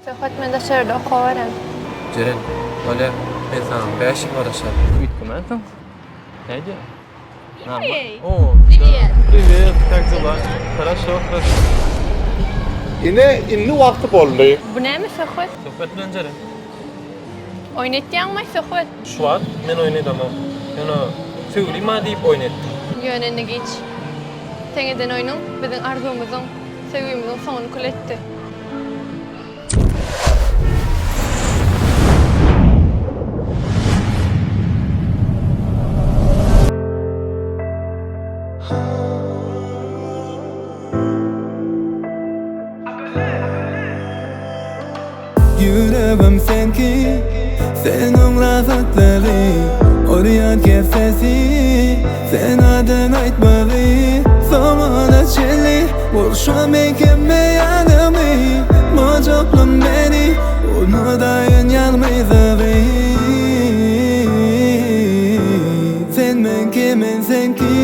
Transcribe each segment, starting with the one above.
Söhbet men daşarda okawaryn. Jeren, bolýa, men saňa 5 ýyl garaşaryn. Üýtgemänsiň. Nädýä? O, Привет. Привет, как дела? Хорошо, хорошо. Ine indi wagty boldy. Bu näme Söhbet? Söhbet bilen Jeren. Oýun etýäňmi Söhbet? Şu wagt men oýun edemok. Ýöne söýgülim bar diýip oýun etdim. Ýöne indi giç. Seň eden oýnuň biziň arzuwymyzyň, söýgimiziň soňuny kül etdi. Ýüregim seňki, sen oň rahatlygy Urýan kefesi, sen adyň aýtmagy Soňuna çenli bolşa men kemme ýanymy Mojapla meni, unudaýyn ýalňyzlygy Sen meňki, men seňki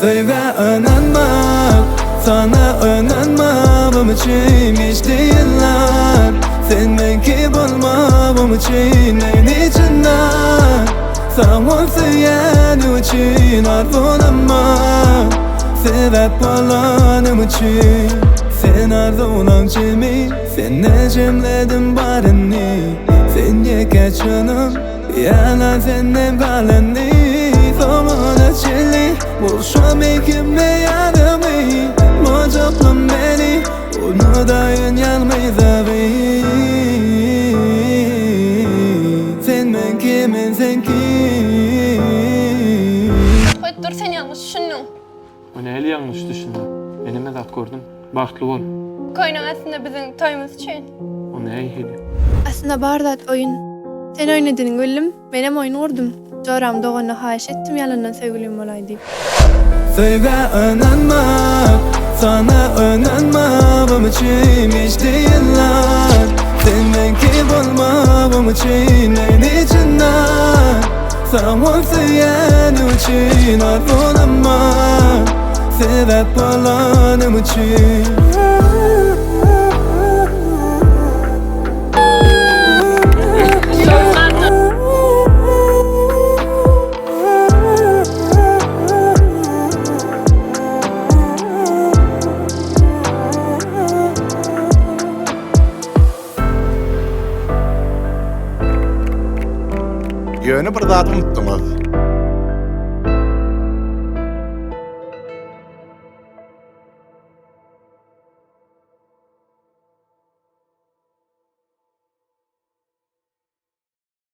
Söýgä ynanmak, sana ynanmagym üçin geçdi ýyllar Sen meňki bolmagym üçin meni çyndan Sag bol söýýäniň üçin arzuwlama Sebäp bolanym üçin Sen arzuwlaň jemi, sende jemledim baryny Sen ýeke çynym, ýalan senden galany Soňuna çenli bolşa men kime ýanymy Mojapla meni, unudaýyn ýalňyzlygy Sen meňki, men seňki. Söhbet dur sen ýalňyş düşündiň. O nähili ýalňyş düşündi? Men hemme zat gördüm. Bagtly bol. Köýnek aslynda biziň toýumyz üçin. O nähili? Aslynda bar zat oýun. Sen oýun edeniňi bildim, menem oýun gurdum. Joram doganyna haýyş etdim ýalandan söýgülim bolaý diýip. Söýgä ynanmak, sana ynanmagym üçin geçdi ýyllar. Sen meňki bolmagym üçin meni çyndan. Sag bol söýýäniň üçin arzuwlama Sebäp bolanym üçin. Ýöne bir zat unutdyňyz.